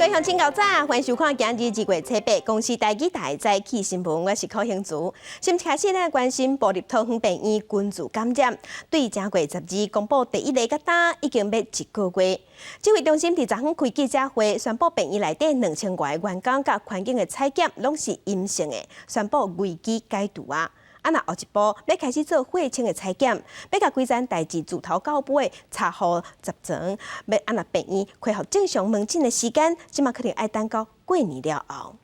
位鄉親𠢕早，歡迎收看今日2月7日公視台語台早起新聞，我是柯興竹。先開始咧關心部立桃園病院群聚感染，對正月12公布第一例到今已經欲一個月。指揮中心佇昨昏開記者會，宣布病院內底2000外員工佮環境的採檢攏是陰性的，宣布危機解除啊。啊，若後一步欲開始做血清的採檢，欲共規層代誌自頭到尾查予十全，欲按若病院恢復正常門診的時間，這馬可能愛等到過年了後。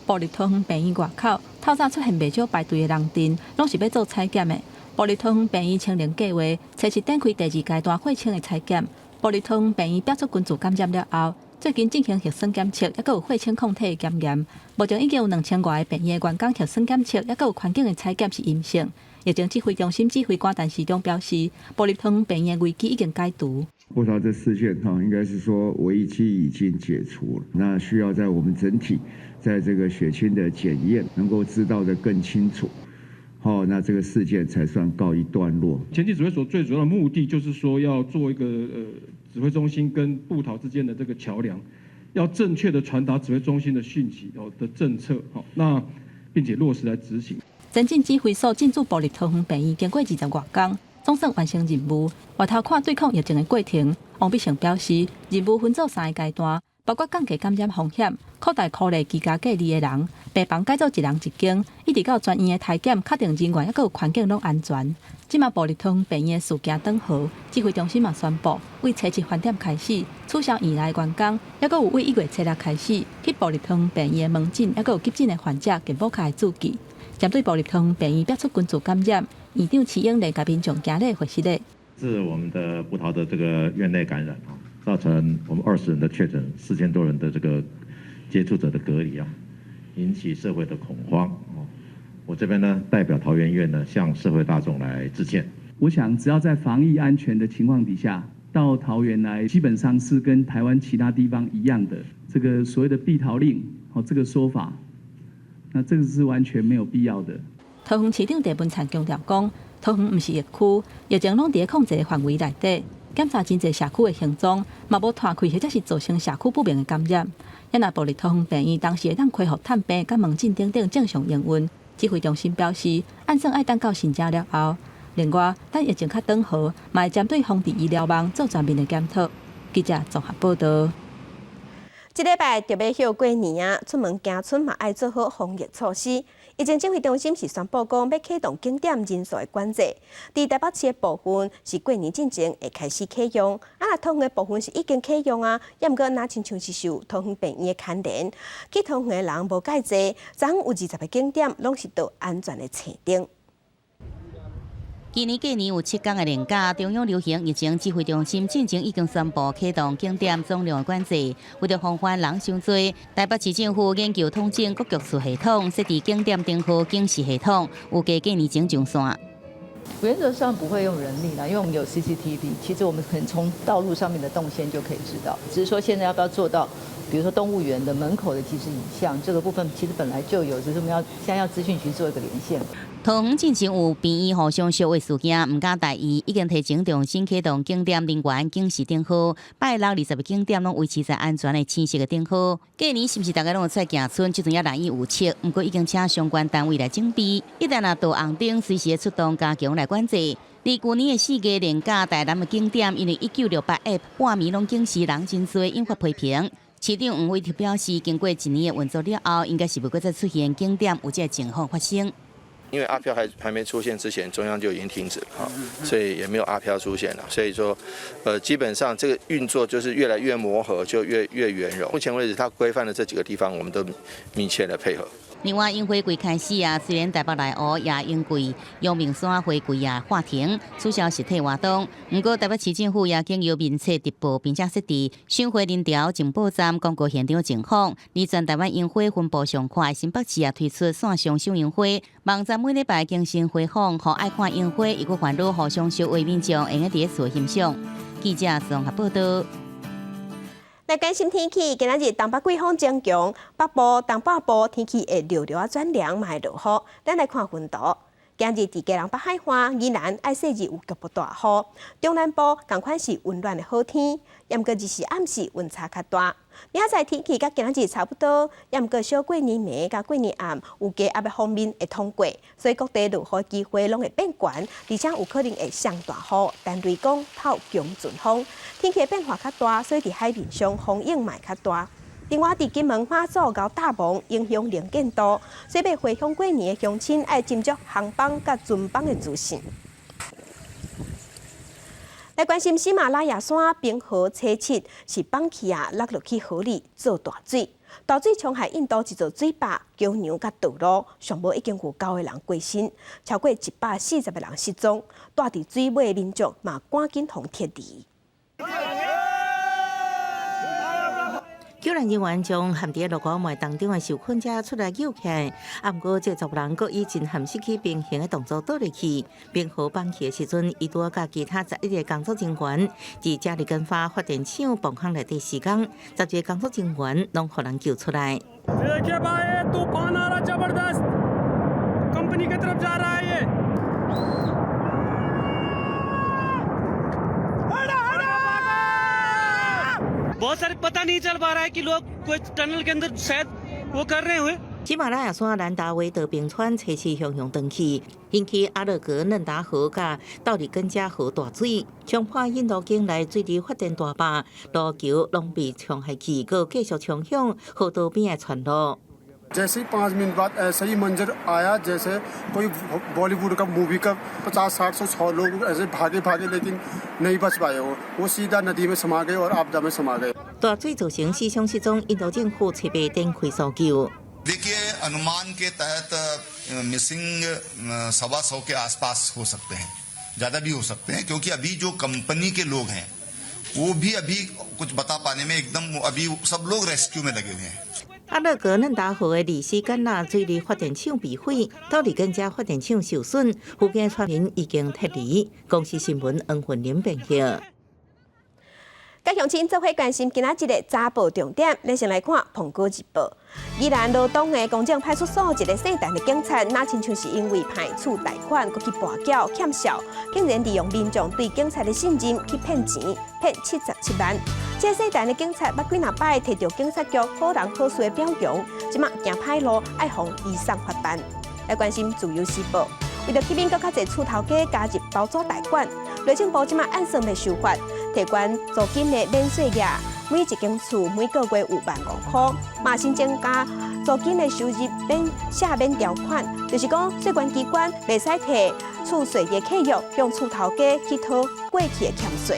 部立桃園病院外口，透早出現袂少排隊的人陣，攏是欲做採檢的。部立桃園病院清零計畫，初七展開第二階段血清的採檢。部立桃園病院爆出群聚感染了後，最近進行核酸檢測，猶閣有血清抗體的檢驗。目前已經有2000外個病院的員工核酸檢測，猶閣有環境的採檢是陰性。疫情指揮中心指揮官陳時中表示，部立桃園病院危機已經解除。部桃這事件哈，應該是說危機已經解除了，那需要在我們整體在這個血清的檢驗能夠知道得更清楚，好，那這個事件才算告一段落。前進指揮所最主要的目的就是說要做一個指揮中心跟部桃之間的這個橋梁，要正確的傳達指揮中心的訊息哦的政策，好，那並且落實來執行。前進指揮所進駐部立桃園病院經過20外工，總算完成任務。回頭看對抗疫情的過程，王必勝表示，任務分做三个階段，包括降低感染風險、擴大箍內居家隔離的人、病房改做一人一間，一直到全院的篩檢，確定人員猶閣有環境攏安全。這馬部立桃園病院的事件轉好，指揮中心嘛宣布，對初七飯點開始取消院內員工，猶閣有對1月7日開始去部立桃園病院的門診，猶閣有急診的患者健保卡的註記。針對部立桃園病院爆出群聚感染，院長徐英禮共民眾行禮回釋咧。是我們的部桃的這個院內感染啊，造成我們20人的確診，4000多人的這個接觸者的隔離啊，引起社會的恐慌。我這邊呢，代表桃園醫院呢，向社會大眾來致歉。我想，只要在防疫安全的情況底下，到桃園來，基本上是跟台灣其他地方一樣的。這個所謂的閉桃令，哦，這個說法，那這個是完全沒有必要的。桃園市長鄭文燦強調講，桃園毋是疫區，疫情攏佇控制的範圍內底，檢查真濟社區的行蹤，嘛無拖開或者是造成社區不明的感染。若部立桃園病院當時會當恢復探病、佮門診等等正常營運，指揮中心表示，按算愛等到新正了後。另外，等疫情較轉好，嘛會針對防治醫療網做全面的檢討。記者綜合報道。這禮拜就欲歇過年啊，出門行村嘛愛做好防疫措施。疫情指揮中心是宣布講，欲啟動景點人數的管制。佇台北市的部分是過年進前會開始啟用，啊，若桃園的部分是已經啟用啊，猶毋過若親像是受桃園病院的牽連，去桃園的人無蓋濟，昨昏有20個景點攏是佇安全的青燈。今年過年有7天的連假，中央流行疫情指揮中心進前已經宣布啟動景點總量管制，為著防範人傷濟，台北市政府研究統整各局處系統，設置景點燈號警示系統，預計過年前上線。原則上不會用人力啦，因為我們有 CCTV，其實我們可能從道路上面的動線就可以知道。只是說現在要不要做到，比如說動物園的門口的即時影像，這個部分其實本來就有，只是我們要現在要資訊局做一個連線。桃園進前有病院互相相話事件，毋敢大意，已經提前重新啟動景點人員警示燈號，拜六20個景點攏維持在安全的青色的燈號。過年是毋是大家攏有出來行村？這陣也難以預測。毋過已經請相關單位來準備，一旦若到紅燈，隨時會出動加強來管制。佇舊年的4月連假，台南的景點因為1968 App 半暝攏警示人真濟，引發批評。市長黃偉哲表示，經過一年的運作了後，應該是袂閣再出現景點有這个情況發生。因為阿飄還沒出現之前，中央就已經停止了哈，所以也沒有阿飄出現了。所以說，基本上這個運作就是越來越磨合，就越圓融。目前為止，它規範的這幾個地方，我們都密切的配合。另外，櫻花季開始啊，雖然台北內湖也櫻季、陽明山花季也喊停，取消實體活動。毋過，台北市政府也經由面冊直播，並且設置賞花人潮情報站，公告現場情況。而全台灣櫻花分布上闊的新北市也推出線上賞櫻花，網站每禮拜更新花訪，予愛看櫻花猶閣煩惱互相相話民眾會用佇厝欣賞。記者綜合報道。來關心天氣，今仔日東北季風增強，北部、東半部天氣會略略仔轉涼，嘛會落雨。咱來看雲圖，今日佇基隆北海岸、宜蘭愛細日有局部大雨，中南部仝款是溫暖的好天，毋過日時暗時溫差較大。明仔載天氣佮今仔日差不多，毋過小過年暝佮過年暗有低壓的鋒面會通過，所以各地落雨機會攏會變懸，而且有可能會上大雨，但雷公透強陣風，天氣變化較大，所以佇海面上風湧嘛會較大。另外，佇金門馬祖𠢕大霧影響能見度，所以欲回鄉過年的鄉親愛斟酌航班佮船班的資訊。來關心喜馬拉雅山冰河初七是放氣啊，落落去河裡做大水，大水沖害印度一座水壩、橋梁佮道路，上無已經有九個人過身，超過140個人失蹤，蹛佇水尾的民眾嘛趕緊予撤離。救援人員將陷佇落雨霧當中的受困者出來救起來，啊，毋過這查某人閣以真譀失去平衡的動作倒入去，冰河放氣的時陣，伊拄仔佮其他11個工作人員佇加里根發發電廠泵坑內底施工，10個工作人員攏予人救出來。喜馬拉雅山蘭達維德冰川初四洶湧斷去，引起阿勒格嫩達河佮道里根加河大水，衝破印度境內水力發電大壩，路橋攏被沖下去，閣繼續衝向河道邊的村落。 जैसे ही 5 मिनट बाद ऐसा ही मंजर आया जैसे कोई बॉलीवुड का मूवी का 50, 60, 100 लोग ऐसे भागे भागे लेकिन नहीं बच पाए वो वो सीधा नदी में समा गए और आपदा में समा गए。大水造成死傷失蹤，印度政府初八展開搜救。 देखिए अनुमान के तहत मिसिंग 125 के आसपास हो सकते हैं, ज्यादा भी हो सकते हैं, क्योंकि अभी जो कंपनी के लोग हैं वो भी अभी कुछ बता पाने में एकदम अभी सब लोग रेस्क्यू में लगे हुए हैं。阿勒格嫩達河的歷史干納水力發電廠被毀，道里根加發電廠受損，附近村民已經撤離。公視新聞黃雲玲編譯。佮鄉親做伙關心今仔日的早報重點，咱先來看《蘋果日報》。宜蘭羅東的公正派出所一个姓陳的警察，若親像是因為歹厝貸款，閣去跋筊欠數，竟然利用民眾對警察的信任去騙錢，騙77萬。這個姓陳的警察捌幾若擺提著警察局好人好事的表揚，這馬行歹路，愛予移送法辦。來關心《自由時報》，為著吸引閣較濟厝頭家加入包租代管，內政部這馬按算欲修法，提懸租金的免稅額，每一間厝每個月有15,000箍，嘛新增加租金的收入免赦免條款，就是講稅管機關袂使提厝稅的契約，向厝頭家去討過去的欠稅。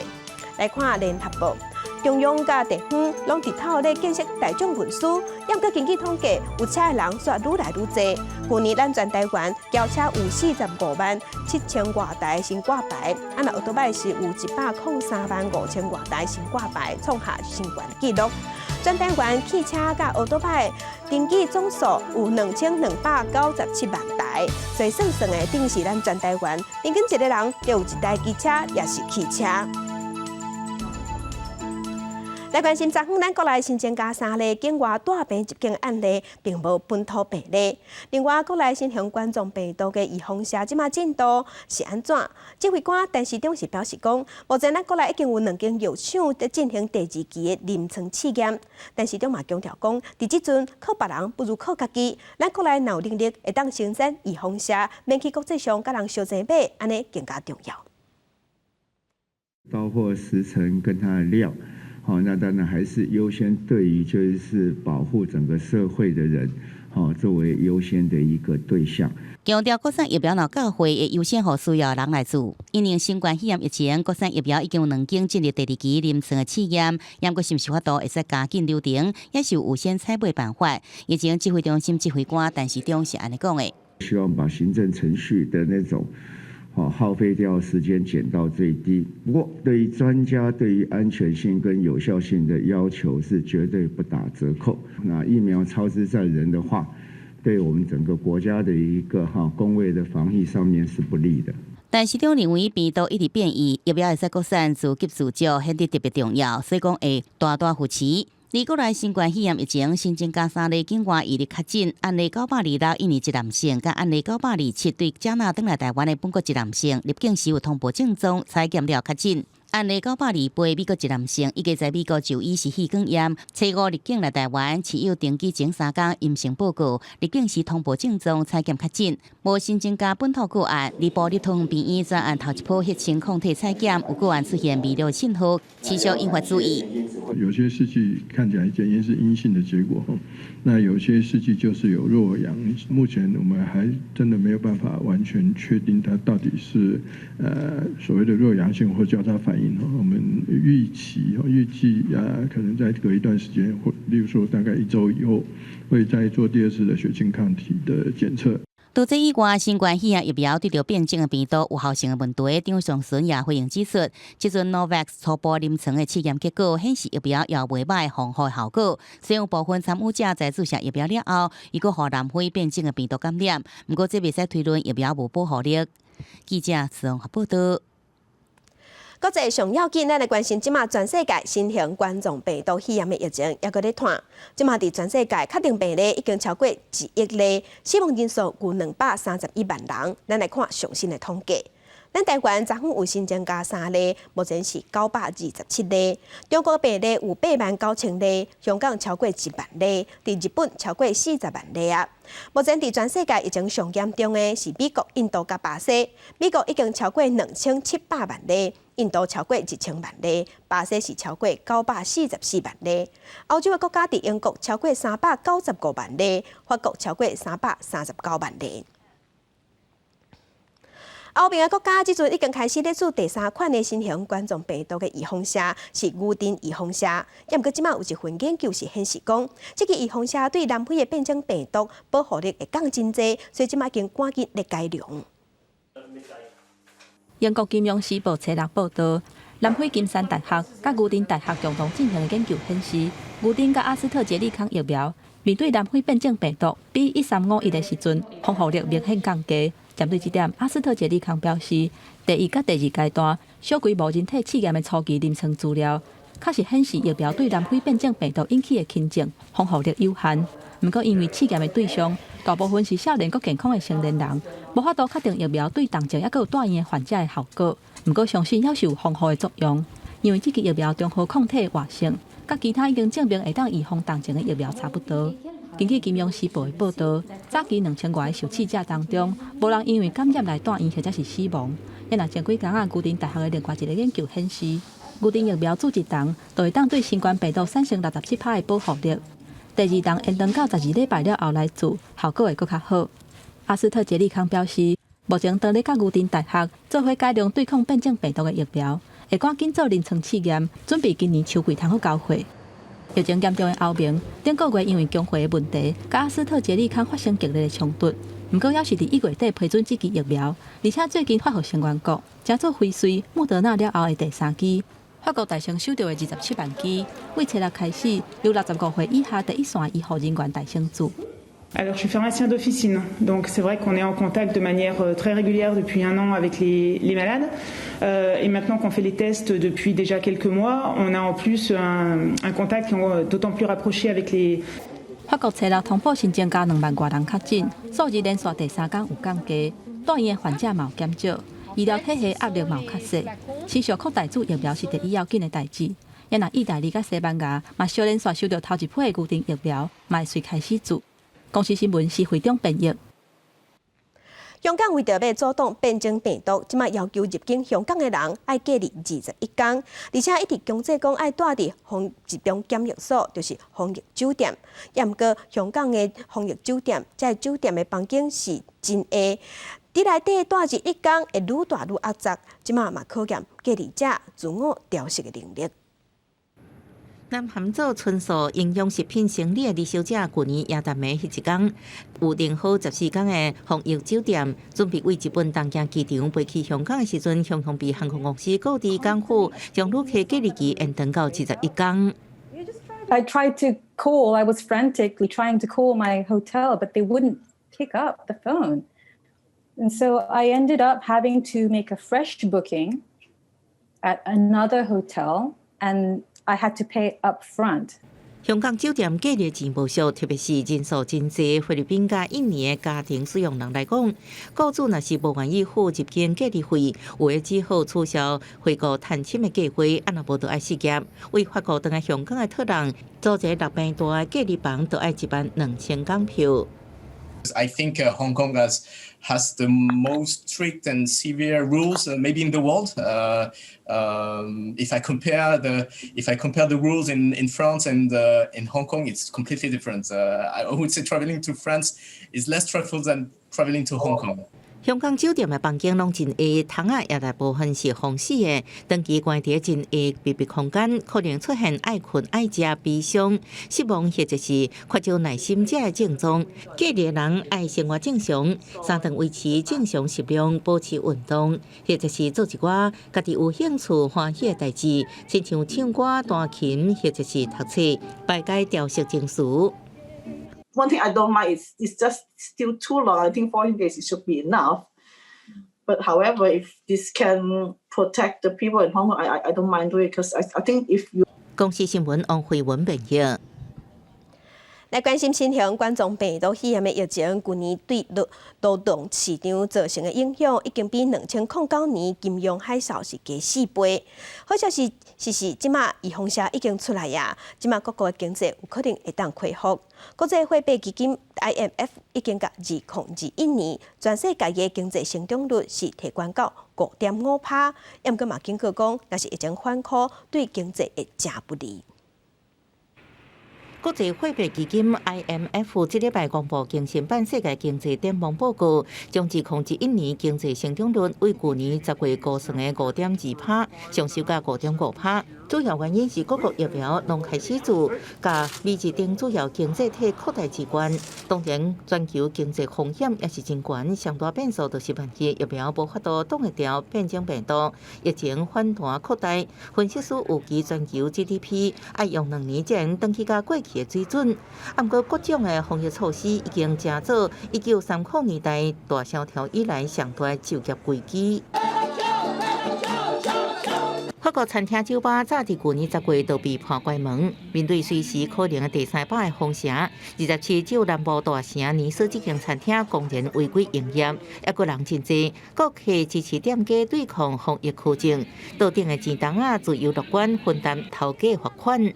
來看聯合報，中央佮地方攏佇透咧建設大眾運輸，毋過根據統計，有車的人煞愈來愈濟。去年咱全台灣轎車有45萬7千外台新掛牌，啊若歐多擺是有103萬5千外台新掛牌，創下新懸紀錄。全台灣汽車佮歐多擺登記總數有2297萬台，所以算算的，等於是咱全台灣平均一個人就有一台機車，抑是汽車。來關心昨昏咱國內新增加三例境外帶病入境案例，並無本土病例。另外，國內新型冠狀病毒的預防射這馬進度是按怎？指揮官陳時中是表示講，目前咱國內已經有兩間藥廠佇進行第二期的臨床試驗。陳時中嘛強調講，佇這陣靠別人不如靠家己。咱國內若有能力會當生產預防射，免去國際上佮人相爭買，按呢更加重要。包括時程跟它的量。好，那當然還是優先對於就是保護整個社會的人，好作為優先的一個對象。強調國產疫苗若到貨，會優先予需要的人來注。因應新冠肺炎疫情，國產疫苗已經有兩間進入第二期臨床的試驗，毋過是毋是法度會使加緊流程，也是有預先採買辦法。疫情指揮中心指揮官陳時中是按呢講的。希望把行政程序的那種耗費掉時間減到最低。不過，對於專家對於安全性跟有效性的要求是絕對不打折扣。那疫苗操之在人的話，對我們整個國家的一個公衛的防疫上面是不利的。陳時中認為病毒一直變異，疫苗會使國產自給自足顯得特別重要，所以講會大大扶持。而國內新冠肺炎疫情新增加三例境外移入確診，案例926印尼籍男性，佮案例927對加納轉來台灣的本國籍男性，入境時有通報症狀，採檢了確診。案例928美國籍男性，伊家在美國就醫時氣管炎，初五入境來台灣，持有登機前3工陰性報告，入境時通報症狀，採檢確診，無新增加本土個案。而部立桃園病院專案頭一波血清抗體採檢，有個案出現微弱信號，持續引發注意。有些試劑看起來檢驗是陰性的結果，那有些試劑就是有弱陽。目前我們還真的沒有辦法完全確定它到底是所謂的弱陽性或交叉反應。我們預期預計啊，可能再隔一段時間，或例如說大概一周以後，會再做第二次的血清抗體的檢測。除這以外，新冠肺炎疫苗對著變種的病毒有效性的問題，張上淳也回應指出，這陣 Novavax 初步臨床的試驗結果顯示疫苗也袂䆀防護效果。雖然有部分參與者在注射疫苗了後，猶閣予南非變種的病毒感染，毋過這袂使推論疫苗無保護力。記者綜合報道。國際上要緊，咱來關心這馬全世界新型冠狀病毒肺炎的疫情猶閣咧湠。這馬佇全世界確定病例已經超過1億例，死亡人數有231萬人。咱來看上新的統計。咱台灣昨昏有新增加三例，目前是927例。中國病例有8萬9千例，香港超過1萬例，佇日本超過40萬例啊。目前佇全世界疫情上嚴重的是美國、印度佮巴西。美國已經超過2700萬例，印度超過1000萬例，巴西是超過944萬例。歐洲的國家佇英國超過395萬例，法國超過339萬例。歐盟的國家這陣已經開始咧注第三款的新型冠狀病毒的預防射，是牛津預防射。毋過這馬有一份研究是顯示講，這支預防射對南非的變種病毒保護力會降真濟，所以這馬已經趕緊咧改良。英國金融時報初六報道，南非金山大學佮牛津大學共同進行的研究顯示，牛津佮阿斯特捷利康疫苗面對南非變種病毒 B 1351的時陣，防護力明顯降低。針對這點，阿斯特捷利康表示，第一佮第二階段小規模人體試驗的初期臨床資料，確實顯示疫苗對南非變種病毒引起的輕症防護力有限。毋過，因為試驗的對象大部分是少年閣健康的成年人，無法度確定疫苗對重症猶閣有住院的患者的效果。毋過，相信猶是有防護的作用，因為這支疫苗中和抗體活性，佮其他已經證明會當預防重症的疫苗差不多。根據《金融時報》的報道，早期2000外个受試者當中，無人因為感染來住院或者是死亡。猶若前幾工啊，牛津大學的另外一個研究顯示，牛津疫苗注一筒，就會當對新冠病毒產生67%的保護力。第二筒延長到12禮拜了後來注，效果會閣較好。阿斯特捷利康表示，目前正咧佮牛津大學做伙改良對抗變種病毒的疫苗，會趕緊做臨床試驗，準備今年秋季通好交貨。疫情嚴重的歐盟，頂個月因為供貨的問題，佮阿斯特捷利康發生激烈的衝突。毋過，猶是佇1月底批准這支疫苗，而且最近法予成員國，成做輝瑞、莫德納了後的第三支。法國大先收著的27萬支，對初六開始，由65歲以下第一線醫護人員帶先注。 Alors, je suis pharmacien d'officine, donc c'est vrai qu'on est en contact de manière très régulière depuis un an avec les malades. Et maintenant qu'on fait les tests depuis déjà quelques mois, on a en plus un contact d'autant plus rapproché avec les. 法國初六通報新增加2萬外人確診，數字連續第三工有降低，住院的患者嘛有減少，醫療體系壓力嘛有較細。持續擴大注疫苗是第一要緊的代誌。猶若意大利佮西班牙嘛，相連續收著頭一批的牛津疫苗，嘛會隨開始注。公視新聞是會長編譯。香港為著欲阻擋變種病毒，這馬要求入境香港的人愛隔離21天，而且一直強制講愛蹛佇防集中檢疫所，就是防疫酒店。猶毋過香港的防疫酒店，這个酒店的房間是真狹，佇內底蹛21天會愈蹛愈壓榨，這馬嘛考驗隔離者自我調適的能力。南韓做純素營養食品生理的李小姐，舊年耶誕暝彼一工，有訂好14天的防疫酒店，準備對日本東京機場飛去香港的時陣，雄雄被航空公司告知港府將旅客隔離期延長到21天。 I tried to call. I was frantically trying to call my hotel, but they wouldn't pick up the phone. And so I ended up having to make a fresh booking at another hotel, and I had to pay up front. 香港酒店隔離錢無俗，特別是人數真濟菲律賓佮印尼的家庭使用人來講，雇主若是無願意付入境隔離費，有的只好取消回國探親的計劃，啊若無就愛失業。為法國轉來香港的托人，租一个六平大的隔離房，就愛12,000港票。 I think Hong Kong has the most strict and severe rules maybe in the world. If I compare the rules in France and in Hong Kong, it's completely different. I would say traveling to France is less stressful than traveling to Hong Kong. 香港酒店的房間攏真狹，窗仔也大部分是封死的。長期關佇真狹密閉空間，可能出現愛睏、愛食、悲傷、失望或者是缺少耐心這的症狀。隔離的人愛生活正常，三頓維持正常食量，保持運動，或者是做一寡家己有興趣、歡喜的代誌，親像唱歌、彈琴或者是讀冊，排解調適情緒。 One thing I don't mind is it's just still too long. I think 14 days should be enough. But however, if this can protect the people in Hong Kong, I don't mind doing it because I think if you 公視新聞王慧文編譯。來關心新型冠狀病毒肺炎的疫情，舊年對勞動市場造成的影響，已經比2009年金融海嘯是加4倍。好消息是，這馬預防射已經出來啊，這馬各國的經濟有可能會當恢復。國際貨幣基金 IMF 已經共2021年全世界的經濟成長率是提懸到5.5趴，毋過嘛警告講，若是疫情反撲，對經濟會誠不利。國際貨幣基金 IMF 這禮拜公布更新版世界經濟展望報告，將2021年經濟成長率為舊年10月估算的5.2趴，上修到5.5趴。主要原因是各國疫苗攏開始做，佮美日等主要經濟體擴大支援。當然，全球經濟風險也是真懸，上大變數就是萬一疫苗無法度擋會牢變種病毒，疫情反彈擴大。分析師預期全球 GDP 愛用2年才會轉去佮過去的水準。啊，毋過各種的防疫措施已經成做1930年代大蕭條以來上大就業危機。法國餐廳酒吧早佇舊年10月就被迫關門，面對隨時可能的第三擺的封城，27日南部大城尼斯這間餐廳公然違規營業，猶閣人真濟，顧客支持店家對抗防疫苛政，桌頂的錢筒仔自由樂觀分擔頭家罰款。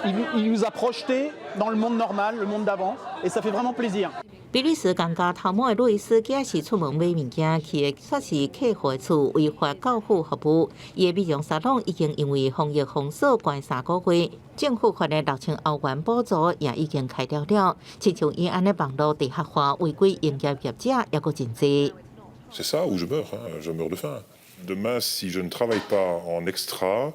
Il nous a projeté dans le monde normal, le monde d'avant, et ça fait vraiment plaisir. 比利時仝家頭毛的路易斯，今是出門買物件，去的卻是客戶的厝，違法交付服務。伊的美容沙龍已經因為防疫封鎖關3個月，政府發的6000歐元補助也已經開了了。親像伊按呢網路地下化違規營業業者猶閣真濟。 C'est ça ou je meurs, je meurs de faim. Demain, si je ne travaille pas en extra,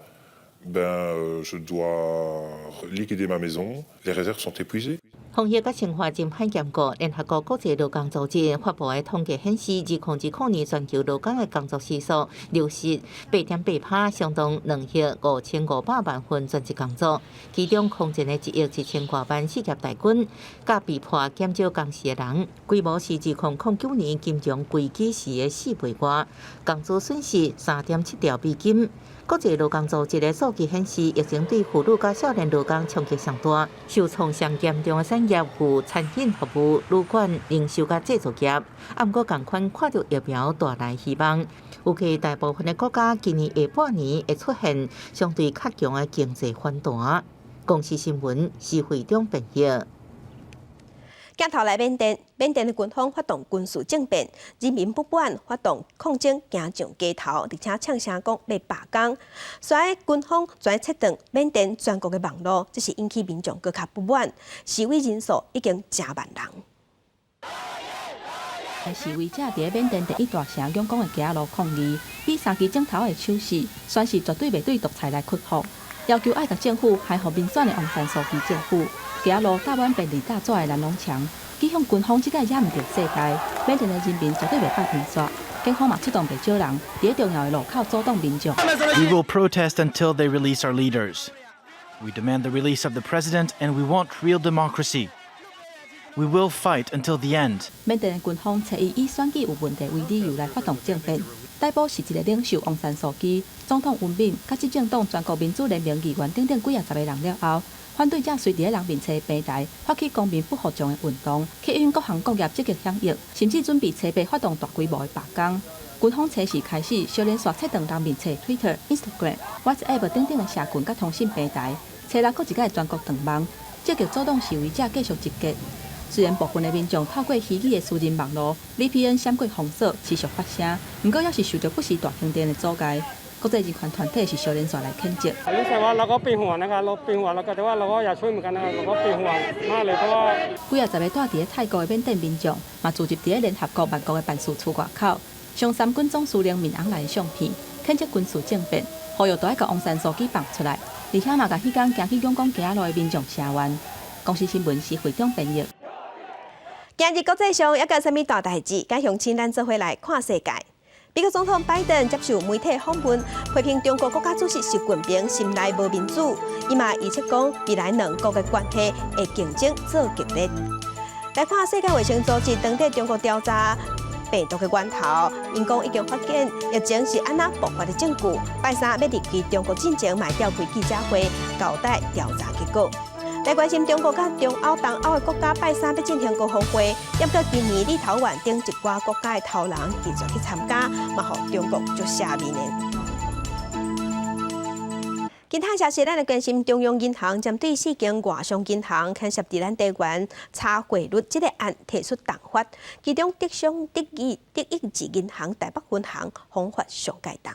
ben, je dois liquider ma maison. Les réserves sont épuisées. 防疫佮生活真歹兼顧。聯合國國際勞工組織發布的統計顯示，2020年全球勞工的工作時數流失8.8趴，相當2億5500萬份全職工作。其中，空前的1億1000多萬失業大軍，佮被迫減少工時的人，規模是2009年金融危機時的4倍外，工資損失3.7兆美金。國際勞工組織的數據顯示，疫情對婦女佮少年勞工衝擊上大，受創上嚴重的產業有餐飲服務、旅館、零售佮製造業。啊，毋過仝款看著疫苗帶來希望，預計大部分的國家今年下半年會出現相對較強的經濟反彈。公視新聞施惠中編譯。鏡頭來緬甸，緬甸的軍方發動軍事政變，人民不滿發動抗爭，行上街頭，而且嗆聲講欲罷工。所以軍方全切斷緬甸全國的網路，這是引起民眾閣較不滿，示威人數已經成萬人。示威者佇緬甸第一大城仰光的街仔路抗議，比三支箭頭的手勢，宣示絕對袂對獨裁來屈服，要求愛共政府開放民選的昂山素姬政府。街仔路搭滿便利貼紙的攔籠牆，指向軍方這個也毋著世界。緬甸的人民絕對袂放煙煞，警方嘛出動袂少人，佇重要的路口阻擋民眾。 We will protest until they release our leaders. We demand the release of the president and we want real democracy. We will fight until the end. 緬甸的軍方初一以選舉有問題為理由來發動政變，逮捕實質的領袖翁山蘇姬、總統溫敏、佮執政黨全國民主聯盟議員等等幾仔十个人了後，反對者隨佇咧人面冊平台發起公民不服從的運動，吸引各行各業積極響應，甚至準備初八發動大規模的罷工。軍方初四開始，相連紲切斷人面冊 Twitter、Instagram、WhatsApp 等等的社群佮通訊平台，初六閣一擺全國斷網，積極阻擋示威者繼續集結。雖然部分的民眾透過虛擬的私人網路 VPN 閃過封鎖，持續發聲，毋過猶是受著不時大停電的阻礙。國際人權團體是相連紲來譴責。รู้สึกว่าเราก็เป็นห่วงนะครับเราเป็นห่วงแล้วก็แต่ว่าเราก็อยากช่วยเหมือนกันนะครับเราก็เป็นห่วงมากเลยเพราะว่า 幾仔十个住佇咧泰國的緬甸民眾，嘛聚集佇咧聯合國曼谷的辦事處外口，上三軍總司令敏昂萊的相片，譴責軍事政變，呼籲都愛共翁山蘇姬放出來，而且嘛共彼工行去仰光街仔路的民眾聲援。公視新聞是會長編譯。今日國際上猶閣有啥物大代誌？佮鄉親咱做伙來看世界。美國總統拜登接受媒體訪問，批評中國國家主席習近平心內無民主，伊嘛預測講未來兩國的關係會競爭做激烈。來看世界衛生組織當地中國調查病毒的源頭，𪜶講已經發現疫情是按怎爆發的證據。拜三欲入去中國進前，嘛會召開記者會交代調查結果。來關心中國佮中歐、東歐的國家拜三欲進行高峰會，毋過今年立陶宛等一寡國家的頭人拒絕去參加，嘛予中國足寫面的。其他消息，咱來關心中央銀行針對四間外商銀行牽涉佇咱台灣差匯率這個案提出重罰，其中德商德意德意志銀行台北分行予罰上蓋重。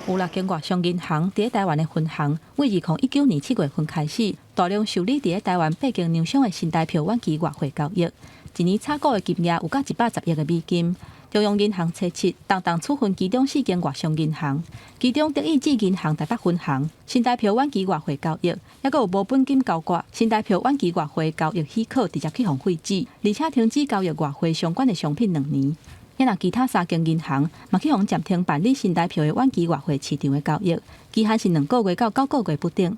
有六間外商銀行佇咧台灣的分行，對2019年7月份開始，大量受理佇咧台灣發行糧商的新台票遠期外匯交易，一年炒股的金額有到110億的美金。中央銀行初七重重處分其中四間外商銀行，其中德意志銀行台北分行新台票遠期外匯交易，猶閣有無本金交割新台票遠期外匯交易許可，直接去予廢止，而且停止交易外匯相關的商品2年。若其他三間銀行嘛去予暫停辦理新台票的遠期外匯市場的交易，期限是2個月到9個月不等。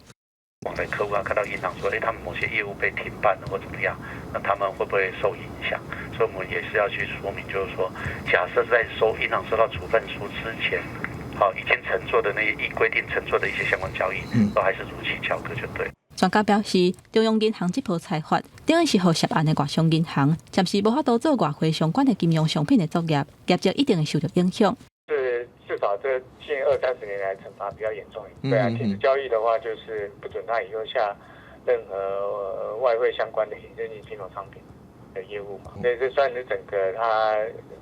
我的客戶啊，看到銀行說，欸，他們某些業務被停辦了或怎麼樣，那他們會不會受影響？所以我們也是要去說明，就是說，假設在收銀行收到處分書之前，好，已經承做的那些依規定承做的一些相關交易，都還是如期交割就對。專家表示，中央銀行這波裁罰，等於是予涉案的外商銀行暫時無法度做外匯相關的金融商品的作業，業績一定會受著影響。是至少這近二三十年來懲罰比較嚴重。對啊，停止交易的話，就是不准他以後下任何外匯相關的衍生性金融商品的業務嘛。所以這算是整個他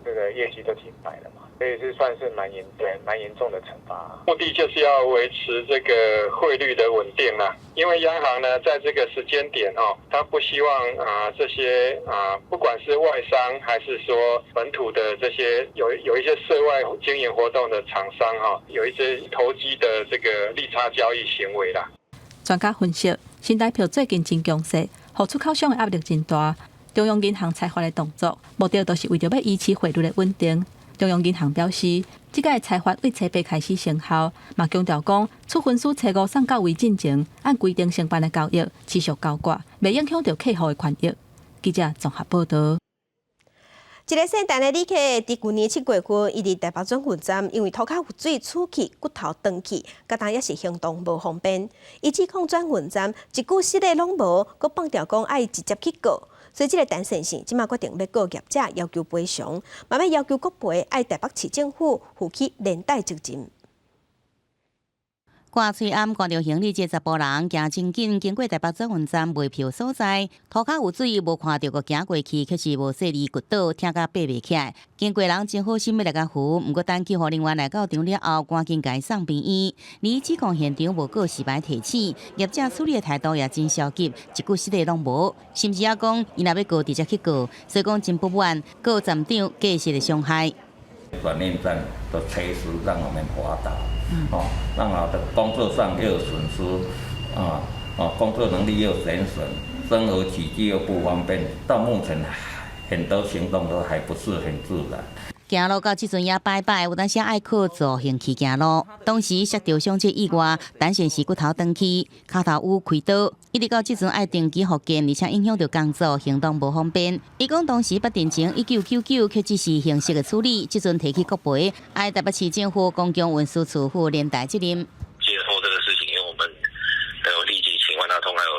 這個業績都停擺了嘛。所以是算是蠻嚴對蠻嚴重的懲罰。目的就是要維持這個匯率的穩定啦。因為央行呢，在這個時間點哦，他不希望啊這些啊，不管是外商還是說本土的這些有一些涉外經營活動的廠商哈，有一些投機的這個利差交易行為啦。專家分析，新台票最近真強勢，予出口商的壓力真大。中央銀行裁罰的動作，目的就是為著欲維持匯率的穩定。中央銀行表示，這個裁罰對初八開始生效，嘛強調講，處分書初五送到位進前，按規定承辦的交易持續交割，袂影響著客戶的權益。記者綜合報導。一个姓陳的旅客，佇舊年7月份，伊佇台北轉運站，因為塗跤有水出去，骨頭斷去，到今猶是行動無方便。伊指控轉運站一句失禮攏無，閣放調講愛直接去告。所以這个陳先生這馬決定欲告業者要求賠償，嘛欲要求國賠愛台北市政府負起連帶責任。掛喙罨掛著行李，這查埔人行真緊，經過台北轉運站賣票所在，塗跤有水，無看著閣行過去，卻是無細膩跌倒，疼甲爬袂起來。經過人真好心欲來共扶，毋過等救護人員來到場了後，趕緊共伊送病院。而指控現場無告示牌提醒，業者處理的態度也真消極，一句失禮攏無，甚至猶講伊若欲告，直接去告，所以講真不滿，告站長過失的傷害。轉運站的隨時讓我們滑倒。哦，讓我的工作上又有損失，啊，哦，工作能力又減損，生活起居又不方便，到目前很多行動都還不是很自然。行路到這陣也擺擺，有當時愛靠助行器行路。當時摔著傷這意外，陳先是骨頭斷去，跤頭趺開刀，一直到這陣愛定期復健，而且影響著工作，行動無方便。伊講當時八年前1999卻只是形式的處理，這陣提起國賠，愛台北市政府公共運輸處負連帶責任。接獲這個事情，因為我們有立即請萬達通還有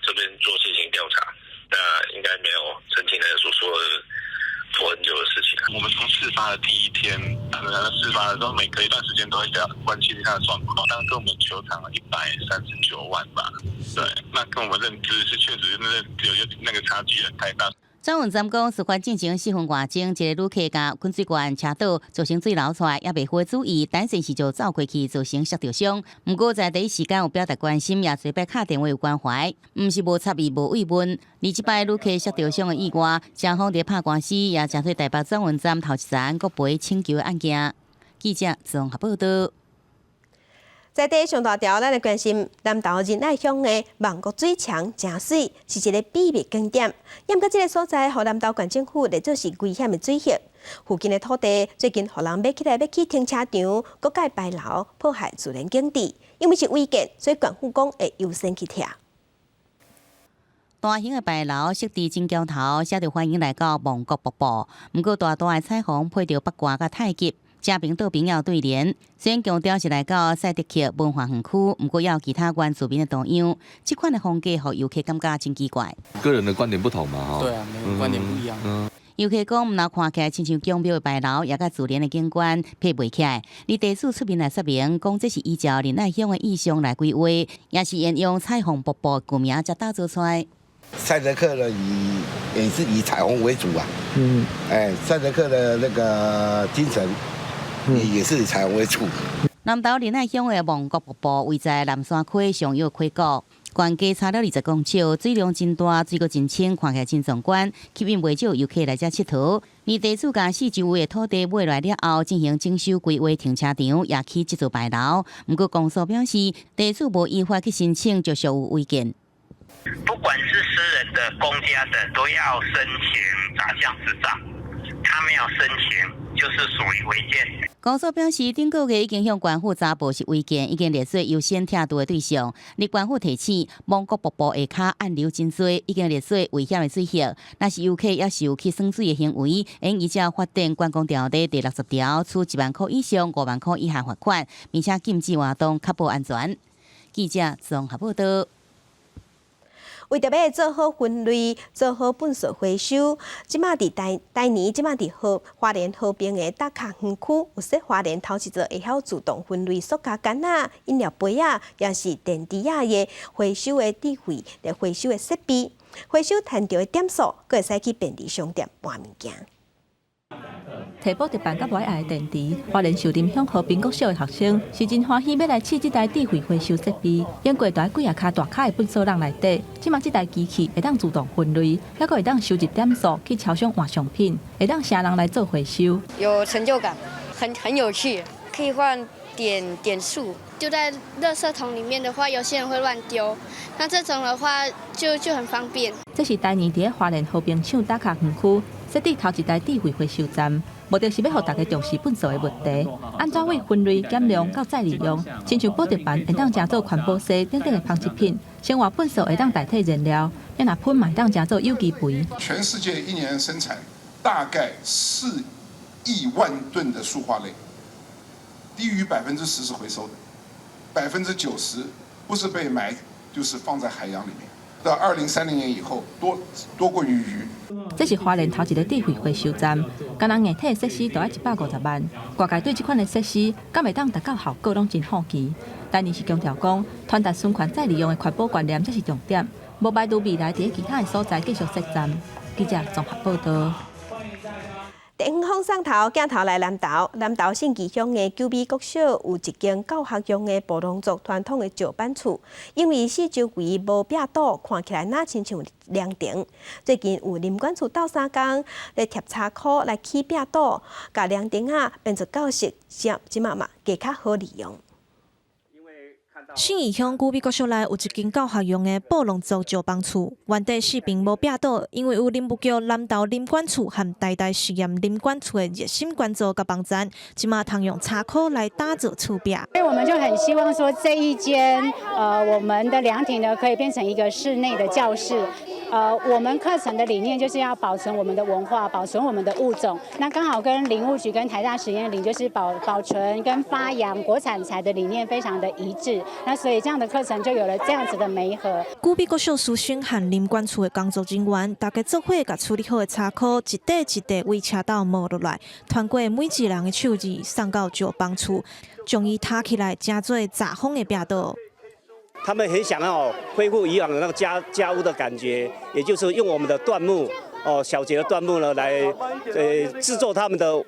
這邊做進行調查，那應該沒有申請人所說的拖很久的事情。我們從事發的第一天，事發的時候，每隔一段時間都會關心他的狀況。當跟我們求償了139萬吧，對，那跟我們認知是確實那個有那個差距太大。轉運站講，事發進前4分外鐘，一個旅客共滾水罐車倒，造成水流出來，猶未付注意，陳先生就走過去造成摔著傷。毋過在第一時間有表達關心，也做擺敲電話有關懷，毋是無插伊無慰問。而這擺旅客摔著傷的意外，雙方佇拍官司，也誠替台北轉運站頭一層國賠請求的案件。記者綜合報道。在地上大條，咱來關心南投仁愛鄉的望國水牆誠媠，是一个秘密景點。毋過這个所在，予南投縣政府列做是危險的水域。附近的土地最近予人買起來，欲起停車場，閣蓋牌樓，破壞自然景致。因為是違建，所以縣府講會優先去拆。大型的牌樓設佇真橋頭，寫著歡迎來到望國瀑布。毋過大大的彩虹配著八卦佮太極。正爿倒爿有對聯，雖然強調是來到賽德克文化園區，毋過也有其他原住民的圖樣。這款的風格，予遊客感覺真奇怪。個人的觀點不同嘛，吼。對啊，每個觀點不一樣。遊客講，毋若看起來親像宮廟的牌樓，也佮自然的景觀配袂起來。而地主出面來說明，講這是依照仁愛鄉的意象來規劃，也是沿用彩虹瀑布舊名才打造出來。賽德克呢，以也是以彩虹為主啊。哎，賽德克的那個精神。也是以彩虹為主。南投仁愛鄉的望國瀑布位在南山溪上游溪谷，懸低差了20公尺，水量真大，水閣真清，看起來真壯觀，吸引袂少遊客來遮𨑨迌。而地主共四周圍的土地買來了後，進行整修規劃停車場，也起這座牌樓。毋過公所表示，地主無依法去申請，就屬有違建。不管是私人的、公家的，都要申請雜項執照。他沒有申請，就是屬於違建。公所表示，頂個月已經向縣府查報是違建，已經列做優先拆除的對象。而縣府提醒，望國瀑布下跤暗流真濟，已經列做危險的水域。若是遊客猶是有去耍水的行為，應依照發展觀光條例第60條，處1萬箍以上5萬箍以下罰款，並且禁止活動，確保安全。記者綜合報道。為著欲做好分類、做好糞埽回收，這馬佇台台南，這馬佇和花蓮河邊的打卡園區，有設花蓮頭一座會曉自動分類塑膠桿仔、飲料杯仔，抑是電池仔的回收的智慧來回收的設備，回收趁著的點數，閣會使去便利商店換物件。提寶特辦佮無愛的電池，花蓮秀林鄉和平國小的學生是真歡喜，欲來試這台智慧回收設備。經過蹛幾仔跤大跤的糞埽籠內底，這馬這台機器會當自動分類，猶閣會當收集點數去超商換商品，會當請人來做回收。有成就感，很有趣，可以換點點數。丟在垃圾桶裡面的話，有些人會亂丟，那這種的話就很方便。這是台南佇花蓮和平廠打卡園區設置頭一台智慧回收站，目的是欲予大家重視糞埽的問題。按怎為分類減量到再利用，親像寶特瓶會當成做環保洗等等的紡織品，生活糞埽會當代替燃料，也若噴嘛會當成做有機肥。全世界一年生產大概4億萬噸的塑化類，低於10%是回收的，90%不是被埋，就是放在海洋裡面。到2030年以後，多多過於魚。這是花蓮頭一个智慧回收站，干焦硬體設施都愛150萬。外界對這款的設施，敢會當達到效果，攏真好奇。但是強調講，傳達循環再利用的環保觀念才是重點，無排除未來佇其他的所在繼續設站。記者綜合報道。電風送頭鏡頭來南投，南投信義鄉的九美國小有一間教學用的布農族傳統的石板厝，因為四周圍無壁堵，看起來若親像涼亭。最近有林管處鬥相共來貼插箍來起壁堵，共涼亭仔變做教室，這馬嘛加較好利用。信義鄉古美國小內有一間教學用的布農族石枋厝，原底四爿無壁倒，因為有林務局南投林管處和台大實驗林管處的熱心關注佮幫贊，這馬通用柴箍來打造厝壁。所以我們就很希望說，這一間我們的涼亭呢，可以變成一個室內的教室。我們課程的理念就是要保存我們的文化，保存我們的物種。那剛好跟林務局跟台大實驗林就是保存跟發揚國產材的理念非常的一致。那所以這樣的課程就有了這樣子的媒合。古美國小師生和林管處的工作人員，大家做伙共處理好的柴箍，一塊一塊對車斗磨落來，傳過每一人的手指送到石枋厝，將伊疊起來，成做閘風的壁倒。他們很想要恢復以往的那個家屋的感覺，也就是用我們的椴木哦，小節的椴木呢，來製作他們的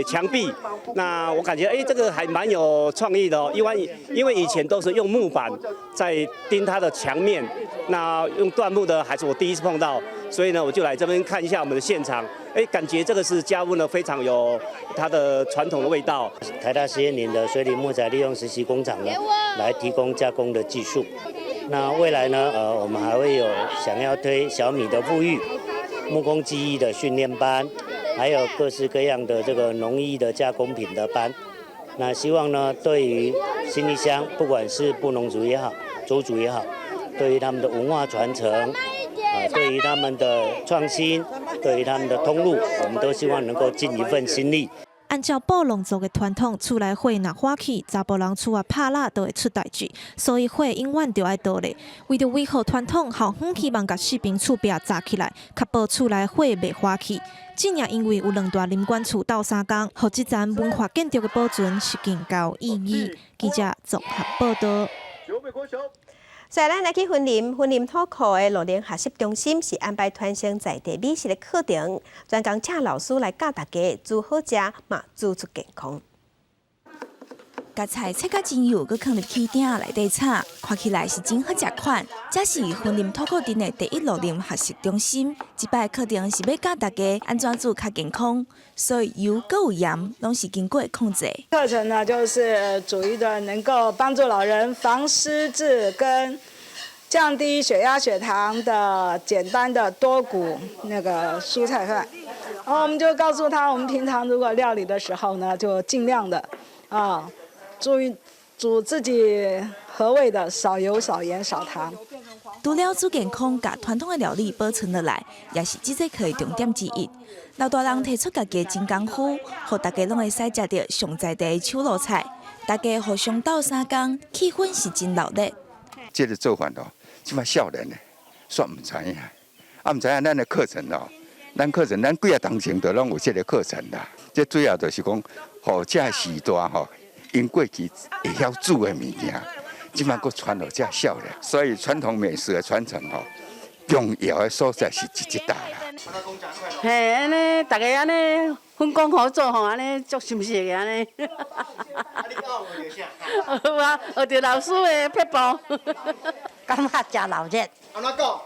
牆壁。那我感覺這個還蠻有創意的哦，因為以前都是用木板在釘它的牆面，那用椴木的還是我第一次碰到，所以呢，我就來這邊看一下我們的現場，感覺這個是家屋呢，非常有它的傳統的味道。台大實驗林的水里木材利用實習工廠呢，來提供加工的技術。那未來呢，我們還會有想要推小米的復育、木工技藝的訓練班，還有各式各樣的這個農藝的加工品的班。那希望呢，對於新義鄉，不管是布農族也好，鄒族也好，對於他們的文化傳承，啊，對於他們的創新，對於他們的通路，我們都希望能夠盡一份心力。按照布農族的傳統，厝內火若火起，查埔人厝仔拍蠟就會出代誌，所以火永遠著愛倒咧。為著維護傳統，校方希望共四爿厝壁閘起來，確保厝內火袂火起。正也因為有兩大林管處鬥相共，予這層文化建築的保存是更有意義。記者綜合報道。所以咱來去雲林，雲林土庫的老年學習中心是安排傳承在地美食的課程，專工請老師來教大家煮好食，嘛煮出健康。共菜切甲真幼，閣囥入起鼎內底炒，看起來是真好食款。這是雲林土庫鎮的第一老齡學習中心，這擺課程是欲教大家按怎煮較健康，所以油閣有鹽攏是經過控制。課程呢，就是煮一個能夠幫助老人防失智跟降低血壓、血糖的簡單的多穀那個蔬菜飯。然後我們就告訴他，我們平常如果料理的時候呢，就盡量的啊。注意煮自己合胃的，少油、少鹽、少糖。除了煮健康，共傳統的料理保存落來，也是這節課的重點之一。老大人提出家己的真功夫，予大家攏會使食著上在地的手路菜。大家互相鬥相共，氣氛是真熱鬧。這個做法哦，這馬少年的煞毋知影，啊毋知影咱的課程哦，咱課程咱幾仔當前都攏有這個課程啦。這主要就是講，予這時代吼。𪜶過去會曉煮的物件，這馬閣傳予這少年，所以傳統美食的傳承吼，重要的所在是佇這搭啦。嘿，按呢，大家按呢分工合作吼，按呢足心適的按呢。學啊，學著老師的撇步。感覺誠熱鬧。按怎講？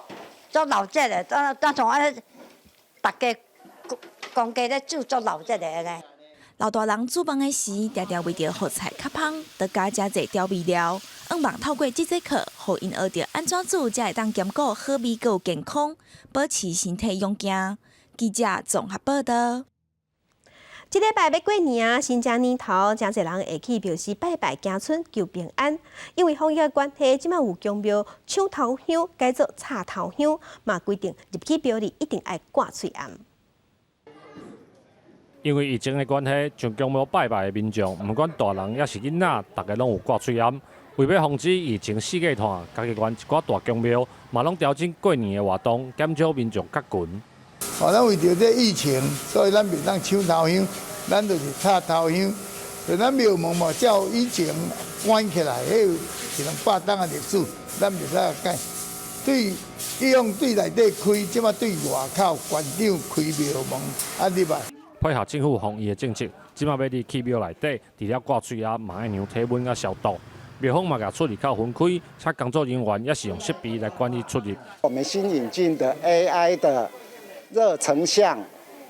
足熱鬧的，當當像按呢，大家公家咧煮足熱鬧的按呢。老大人煮飯的時，定定為著予菜較芳，著加誠濟調味料。向望透過這節課，予𪜶學著按怎煮，才會當兼顧好味閣有健康，保持身體勇健。記者綜合報道。這禮拜欲過年啊，新正年頭，誠濟人會去廟寺拜拜、行春求平安。因為防疫的關係，這馬有宮廟搶頭香改做插頭香，嘛規定入去廟裡一定愛掛喙罨。因為疫情的關係，上宮廟拜拜的民眾，毋管大人抑是囡仔，逐家攏有掛喙罨。為欲防止疫情四界傳，嘉義縣一寡大宮廟嘛攏調整過年的活動，減少民眾結群。哦，咱為著這疫情，所以咱袂當搶頭香，咱就是插頭香。就咱廟門嘛，照以前關起來，彼是200冬的歷史，咱袂使改。對，以往對內底開，這馬對外口館長開廟門，啊入來。配合政府防疫的政策，這馬欲入去廟內底，除了掛喙罨，嘛愛量體溫佮消毒。廟方嘛共出入口分開，請工作人員也是用設備來管理出入。我們新引進的 AI 的熱成像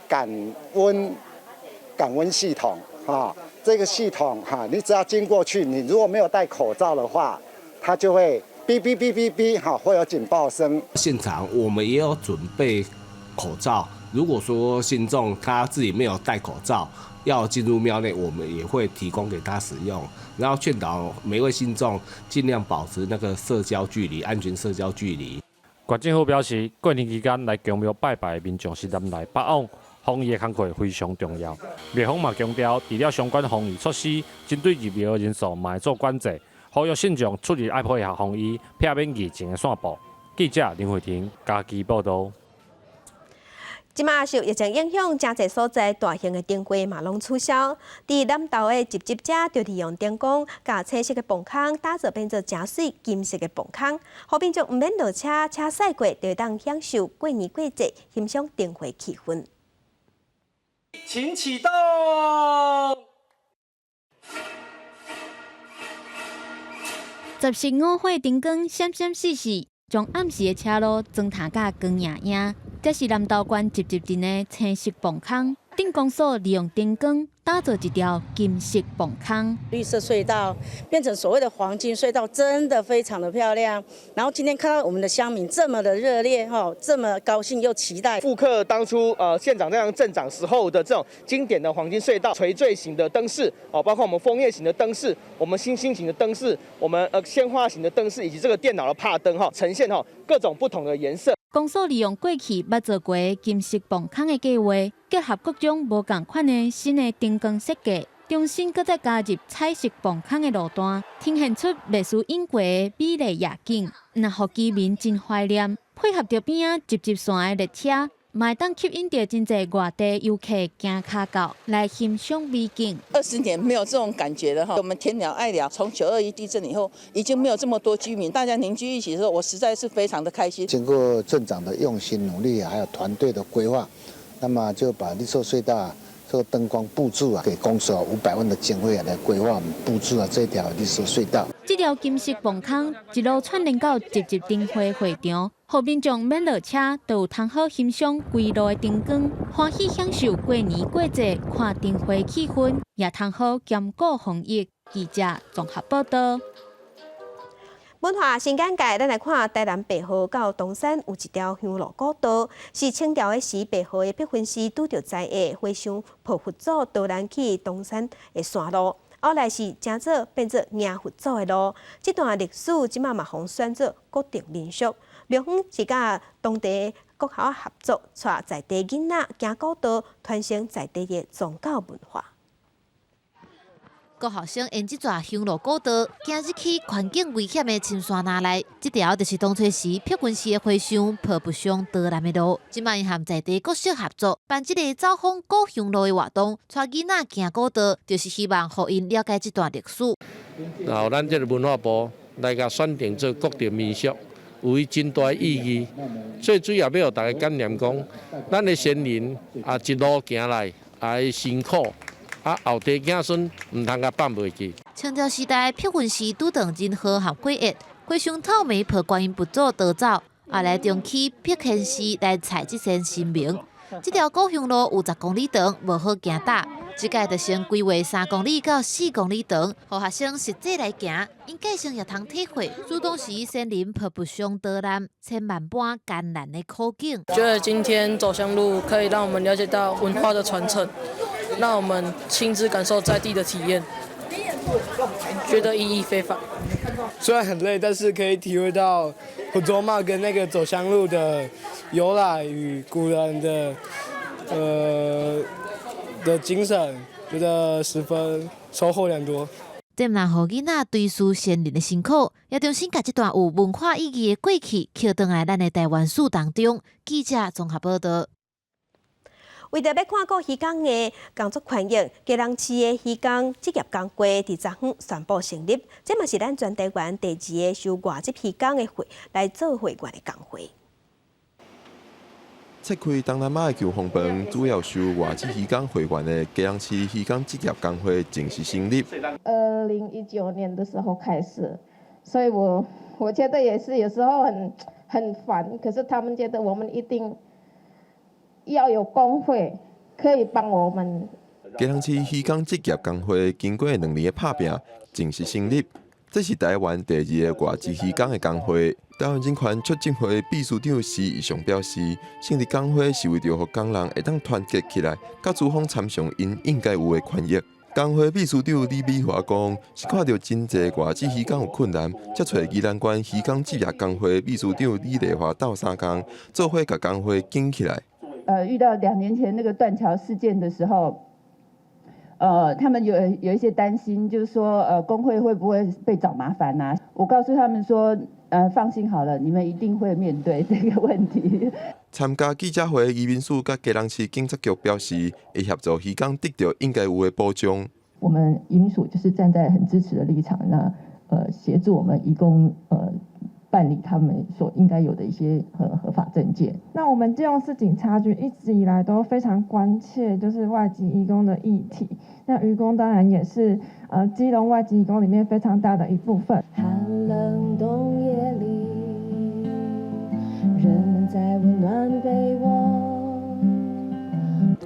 感溫系統，哈，這個系統哈，你只要經過去，你如果沒有戴口罩的話，它就會嗶嗶嗶嗶嗶，哈，會有警報聲。現場我們也有準備口罩，如果說信眾他自己沒有戴口罩，要進入廟內，我們也會提供給他使用，然後勸導每位信眾盡量保持那個社交距離，安全社交距離。縣政府表示，過年期間來宮廟拜拜的民眾是南來北往，防疫的工作非常重要。廟方嘛強調，除了相關防疫措施，針對入廟的人數嘛會做管制，呼籲信眾出入愛配合防疫，避免疫情的散布。記者林慧婷嘉義報導。這馬受疫情影響，誠濟所在大型的燈會嘛攏取消。佇南投的集集遮，就利用燈光，共青色的磅空打造變做誠媠金色的磅空，予民眾毋免落車，車駛過就會當享受過年過節欣賞燈會氣氛。請啟動。15火燈光閃閃爍爍，將暗時的車路妝塗甲光熠熠。這是南投縣集集鎮的青色磅空，鎮公所利用燈光打造一條金色磅空。綠色隧道變成所謂的黃金隧道，真的非常的漂亮。然後今天看到我們的鄉民這麼的熱烈，哈，這麼高興又期待。復刻當初縣長這樣鎮長時候的這種經典的黃金隧道垂墜型的燈飾，哦，包括我們楓葉型的燈飾，我們星星型的燈飾，我們鮮花型的燈飾，以及這個電腦的帕燈，哈，呈現哈各種不同的顏色。公所利用過去捌做過金色磅空的計劃，結合各種無仝款的新的燈光設計，重新閣再加入彩色磅空的路段，呈現出袂輸英國的美麗夜景，若予居民真懷念。配合著邊仔集集線的列車，嘛會當吸引著真濟外地遊客行跤到來欣賞美景。 20年沒有這種感覺了哈。我們添寮愛寮，從9·21地震以後，已經沒有這麼多居民，大家凝聚一起的時候，我實在是非常的開心。經過鎮長的用心努力，還有團隊的規劃，那麼就把綠色隧道啊，這個燈光佈置啊，給公所500萬的經費啊來規劃我們佈置啊這條綠色隧道。這條金色磅空一路串聯到集集燈會會場，予民眾免落車，都有通好欣賞規路的燈光，歡喜享受過年過節看燈會氣氛，也通好兼顧防疫。記者綜合報道。文化新簡介，咱來看台南白河到東山有一條香路古道，是清朝的時白河的碧雲寺拄著災厄，和尚抱佛祖逃難去東山的山路，後來是成做變做迎佛祖的路。這段歷史這馬嘛予選做國定民俗。廟方是佮當地國校合作，帶在地囡仔行古道，傳承在地的宗教文化。國學生沿這逝香路古道，行入去環境危險的深山林內，這條就是當初時碧雲寺的和尚抱佛像逃難的路。這擺𪜶和在地國小合作，辦這个走訪古香路的活動，帶囡仔行古道，就是希望予𪜶了解這段歷史。然後咱這个文化部來共選定做國定民俗，有伊真大的意義。最主要欲予大家感念講，咱的先人啊一路行來，啊辛苦。啊，後代子孫毋通共放袂記。清朝時代，碧雲寺拄著人禍和火厄，和尚透暝抱觀音佛祖逃走，後來重起碧天寺來祭這尊神明。這條古香路有10公里長，無好行搭。這擺就先規劃3公里到4公里長，予學生實際來行，𪜶計算也通體會。自當時先人抱佛像逃難，千萬般艱難的苦境。覺得今天走香路可以讓我們了解到文化的傳承。讓我們親自感受在地的體驗，覺得意義非凡。雖然很累，但是可以體會到福州媽跟那個走香路的由來與古人的精神，覺得十分收穫良多。這毋但予囡仔追思先人的辛苦，也重新共這段有文化意義的過去，抾轉來咱的台灣史當中。記者綜合報道。為著欲看顧漁工的工作權益，基隆市的漁工職業工會佇昨昏宣布成立，這嘛是咱全台灣第二个收外籍漁工的會來做會員的工會。撤開東南亞的救風棚，主要收外籍漁工會員的基隆市漁工職業工會正式成立。 2019年的時候開始，所以我覺得也是有時候很煩，可是他們覺得我們一定要有工會可以幫我們。基隆市漁工職業工會經過2年的拍拚，正式成立。這是臺灣第二个外籍漁工的工會。臺灣人權促進會秘書長施義雄表示，成立工會是為著予工人會當團結起來，佮資方參詳𪜶應該有的權益。工會秘書長李美華講，是看著真濟外籍漁工有困難，才揣宜蘭縣漁工職業工會秘書長李麗華鬥相共，做伙共工會建起來。遇到2年前那個斷橋事件的時候，他們有一些擔心，就是說，工會會不會被找麻煩啊？我告訴他們說，放心好了，你們一定會面對這個問題。參加記者會的移民署佮基隆市警察局表示，會協助漁工得著應該有的保障。我們移民署就是站在很支持的立場，那協助我們移工辦理他們所應該有的一些合法證件。那我們基隆市警察局一直以來都非常關切，就是外籍移工的議題。那漁工當然也是基隆外籍移工裡面非常大的一部分。寒冷冬夜裡，人們在溫暖被窩。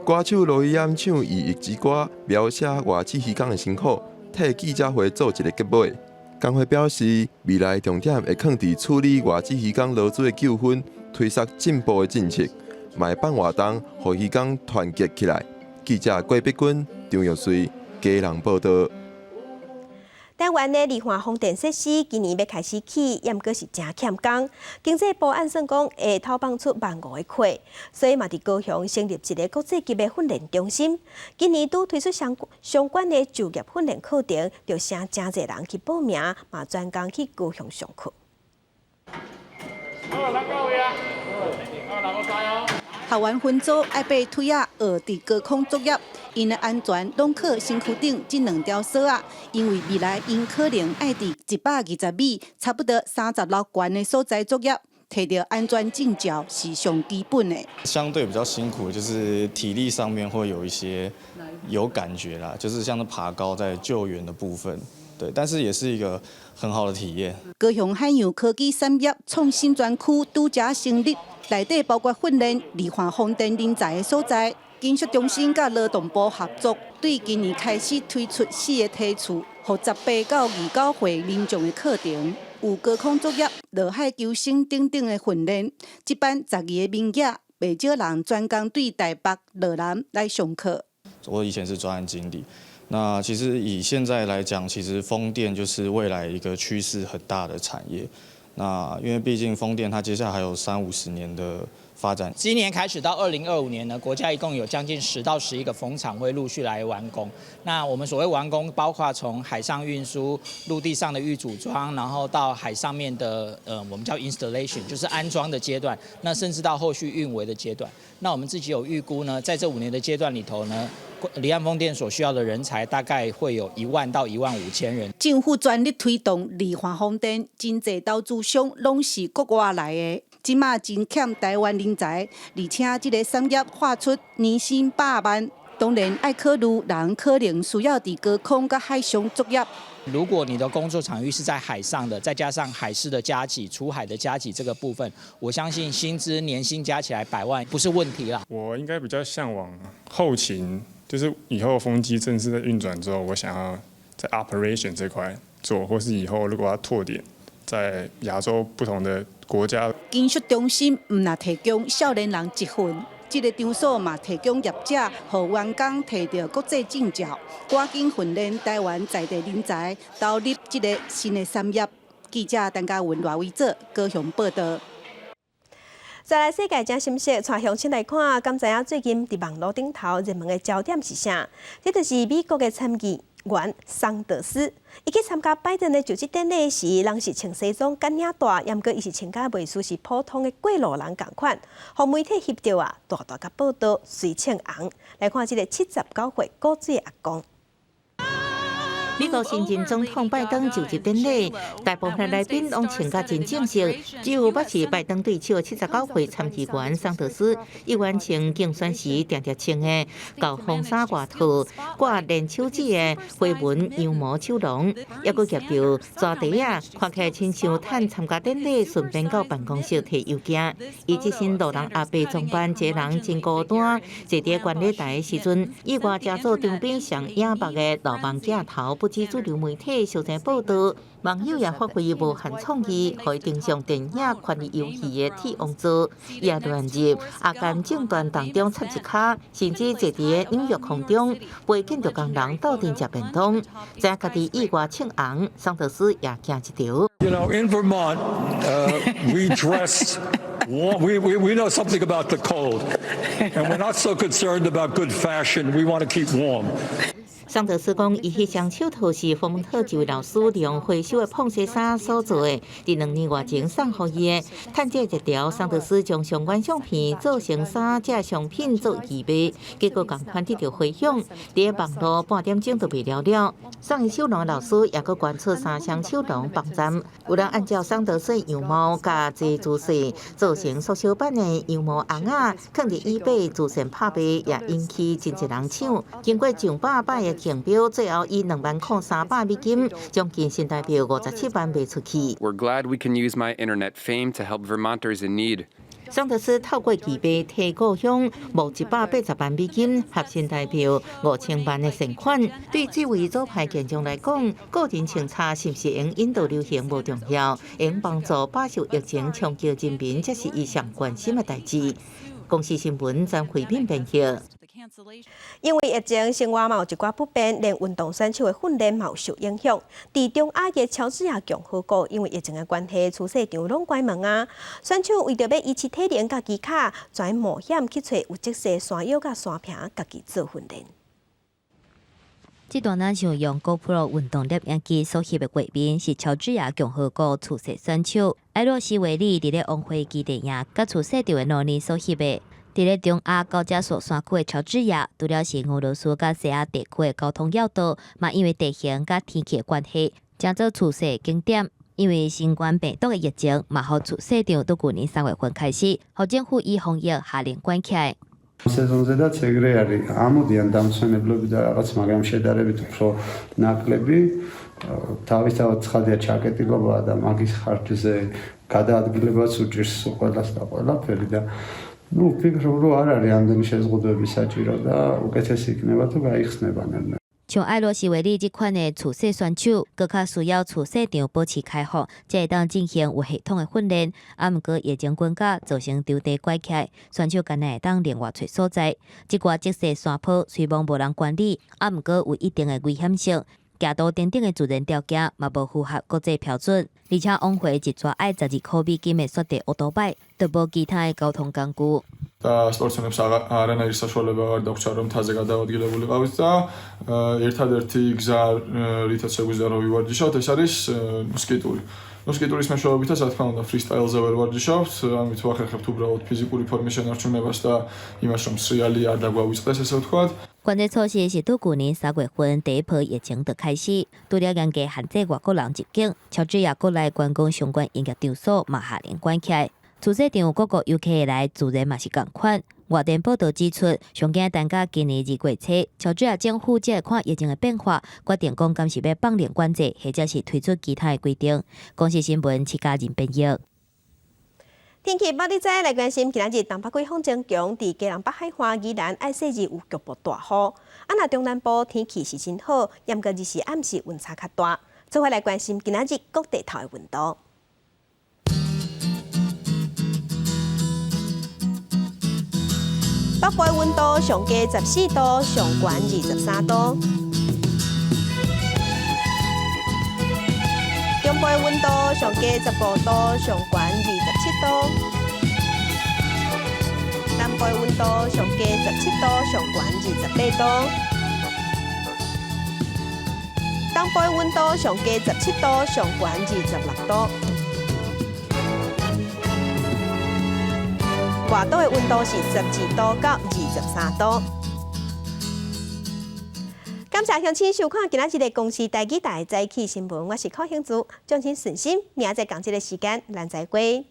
歌手羅伊安唱《異域之歌》，描寫外籍漁工的辛苦，替記者會做一个結尾。工會表示，未來重點會放佇處理外籍漁工勞資的糾紛，推捒進步的政策，嘛會辦活動，予漁工團結起來。記者郭碧君、張玉穗、基隆報導。台灣的離岸風電設施今年欲開始起，毋過是誠欠工。經濟部按算講會投放出15,000個缺，所以嘛佇高雄成立一个國際級的訓練中心。今年拄推出相關的就業訓練課程，就吸誠濟人去報名，嘛專工去高雄上課。好，咱到位啊！好，人我知哦。學員分組愛爬梯仔，學佇高空作業，𪜶的安全攏靠身軀頂這兩條索仔，因為未來𪜶可能愛佇120米，差不多36懸的所在作業，提著安全證照是上基本的。相對比較辛苦，就是體力上面會有一些有感覺啦，就是像是爬高在救援的部分，對，但是也是一個很好的體驗。高雄海洋科技產業創新專區拄才成立。內底包括訓練離岸風電人才的所在，金屬中心佮勞動部合作，對今年開始推出四个梯次，予18到29歲民眾的課程，有高空作業、落海求生等等的訓練。這班12个名額，袂少人專工對台北、羅南來上課。我以前是專案經理，那其實以現在來講，其實風電就是未來一個趨勢很大的產業。那因為畢竟風電它接下來還有三五十年的發展。今年開始到2025年呢，國家一共有將近10到11個風場會陸續來完工。那我們所謂完工，包括從海上運輸、陸地上的預組裝，然後到海上面的我們叫 installation，就是安裝的階段。那甚至到後續運維的階段。那我們自己有預估呢，在這5年的階段裡頭呢，離岸風電所需要的人才大概會有1萬到1萬5千人。政府全力推動離岸風電，真濟投資商攏是國外來的。這馬真欠台灣人才，而且這个產業喊出年薪百萬，當然愛考慮人可能需要佇高空佮海上作業。如果你的工作場域是在海上的，再加上海事的加給、出海的加給這個部分，我相信薪資年薪加起來百萬不是問題啦。我應該比較嚮往後勤，就是以後風機正式在運轉之後，我想要在 operation 這塊做，或是以後如果要拓點在亞洲不同的國家。金屬中心毋但提供少年人集訓，這个場所嘛提供業者予員工提著國際證照，趕緊訓練台灣在地人才，投入這个新的產業。記者陳嘉文、賴維哲高雄報導。再來世界正新聞，帶鄉親來看，敢知影最近佇網路頂頭熱門的焦點是啥？這就是美國的參議員桑德斯，伊去參加拜登的就職典禮時，人是穿西裝佮領帶，毋過伊是穿甲袂輸是普通的過路人仝款，予媒體翕著啊，大大共報導，隨穿紅。來看這个79歲古錐阿公。美國新任總統拜登就職典禮，大部分來賓攏穿甲真正式，只有捌是拜登對手79歲參議員桑德斯，伊完成競選時定定穿的厚風衫外套，掛連手指的花紋羊毛手囊，猶閣夾著蛇袋仔，看起來親像趁參加典禮，順便到辦公室提郵件。伊這身路人阿伯裝扮，一个人真孤單。坐佇觀禮台的時陣，意外成做場邊上影目的老網鏡頭。不止主流媒體相繼報導，網友也發揮無限創意，予伊登上電影《權力遊戲》的鐵王座，伊也亂入阿甘正傳當中插一跤，甚至坐佇紐約空中陪建築工人鬥陣食便當，知影家己意外唱紅，桑德斯也驚一條。 In Vermont, we dress warm. We know something about the cold, and we're not so concerned about good fashion. We want to keep warm. 桑德斯講，伊彼雙手套是佛蒙特一位老師利用回收的膨西衫所做的，佇2年外前送予伊的。趁這個熱潮，桑德斯將相關相片做成衫，這商品做義賣，結果仝款得著迴響，佇網路半點鐘就賣了了。送伊手籠的老師也閣捐出三箱手籠幫贊，有人按照桑德斯樣貌佮坐姿勢做成縮小版的羊毛尪仔，囥佇椅背慈善拍賣，也引起真濟人搶。經過上百擺的競標，最後以20,300美金，將近新台幣57萬賣出去。 We're glad we can use my internet fame to help Vermonters in need. 桑德斯透過義賣替故鄉募180萬美金，合新台幣5000萬的善款。對這位左派健將來講，個人穿插是毋是會引導流行無重要，會幫助飽受疫情衝擊人民，才是伊上關心的代誌。公視新聞張惠敏編譯。因為疫情，生活嘛有一寡不便，連運動選手的訓練嘛有受影響。佇中亞的喬治亞共和國，因為疫情的關係，蓄勢場攏關門啊。選手為著欲維持體能佮技巧，全冒險去揣有積雪山腰佮山坪，家己做訓練。這段咱像用 GoPro 運動攝影機所翕的畫面，是喬治亞共和國蓄勢選手埃洛斯維利佇咧往回基地營佮蓄勢場的路呢所翕的。佇咧中亞高加索山區的喬治亞，除了是俄羅斯佮西亞地區的交通要道，嘛因為地形佮天氣的關係，成做蓄勢景點。因為新冠病毒的疫情，嘛予蓄勢場佇舊年3月份開始，予政府以防疫下令關起來。 სეზონზედაც ეგრე არის, ამოდიან დამცვენებლები და რაღაც, მაგრამ შედარებით უფრო ნაკლები. თავისთავად ცხადია ჩაკეტილობაა და მაგის ხარჯზე გადაადგილებაც უჭირს ყველას და ყველაფერი და ნუ ვფიქრობ, რომ არ არის ამდენი შეზღუდვები საჭირო და უკეთესი იქნება თუ გაიხსნება ნელ-ნელა. 像艾羅斯維利這款的蓄勢選手，閣較需要蓄勢場保持開放，才會當進行有系統的訓練。啊，毋過疫情關卡造成場地關起來，選手干焦會當另外揣所在。這寡積雪山坡雖罔無人管理，啊，毋過有一定的危險性。行道等等的自然條件嘛無符合國際標準，而且往回一逝愛12塊美金的雪地烏托擺，都無其他的交通工具。 და სპორტსმენებს არანაირი საშუალება აღარ დაგვჭა რომ მთაზე გადაადგილებულიყავით და ერთადერთი გზა რითაც შეგვიძლია რომ ვივარჯიშავთ ეს არის სკიტური. ნუ სკიტურის მეშვეობითაც რა თქმა უნდა ფრისტაილზე ვერ ვარჯიშავთ, ამით ვახერხებთ უბრალოდ ფიზიკური ფორმის შენარჩუნებას და იმას რომ სრიალი არ დაგვავიწყდეს ესე ვთქვათ. 管制措施是佇舊年3月份第一波疫情就開始，除了嚴格限制外國人入境，喬治亞國內觀光相關營業場所嘛下令關起來。蓄勢場有各國遊客會來，自然嘛是仝款。外電報導指出，上驚等到今年2月初，喬治亞政府才會看疫情的變化，決定講敢是欲放令管制，或者是推出其他的規定。公視新聞徐嘉仁編譯。天氣報你知來關心，今仔日東北季風增強，佇基隆北海岸宜蘭愛細日有局部大雨。啊，若中南部天氣是真好，毋過日時暗時溫差較大。做伙來關心今仔日各地頭的溫度。北部的溫度上低14度，上懸23度。中部的溫度上低15度，上懸27度。南部的溫度上低17度，上懸28度。東部的溫度上低17度，上懸26度。外島的溫度是12度到23度。感謝鄉親收看今仔日的公視台語台早起新聞，我是柯興珠，祝請順心，明仔載仝這个時間，咱再會。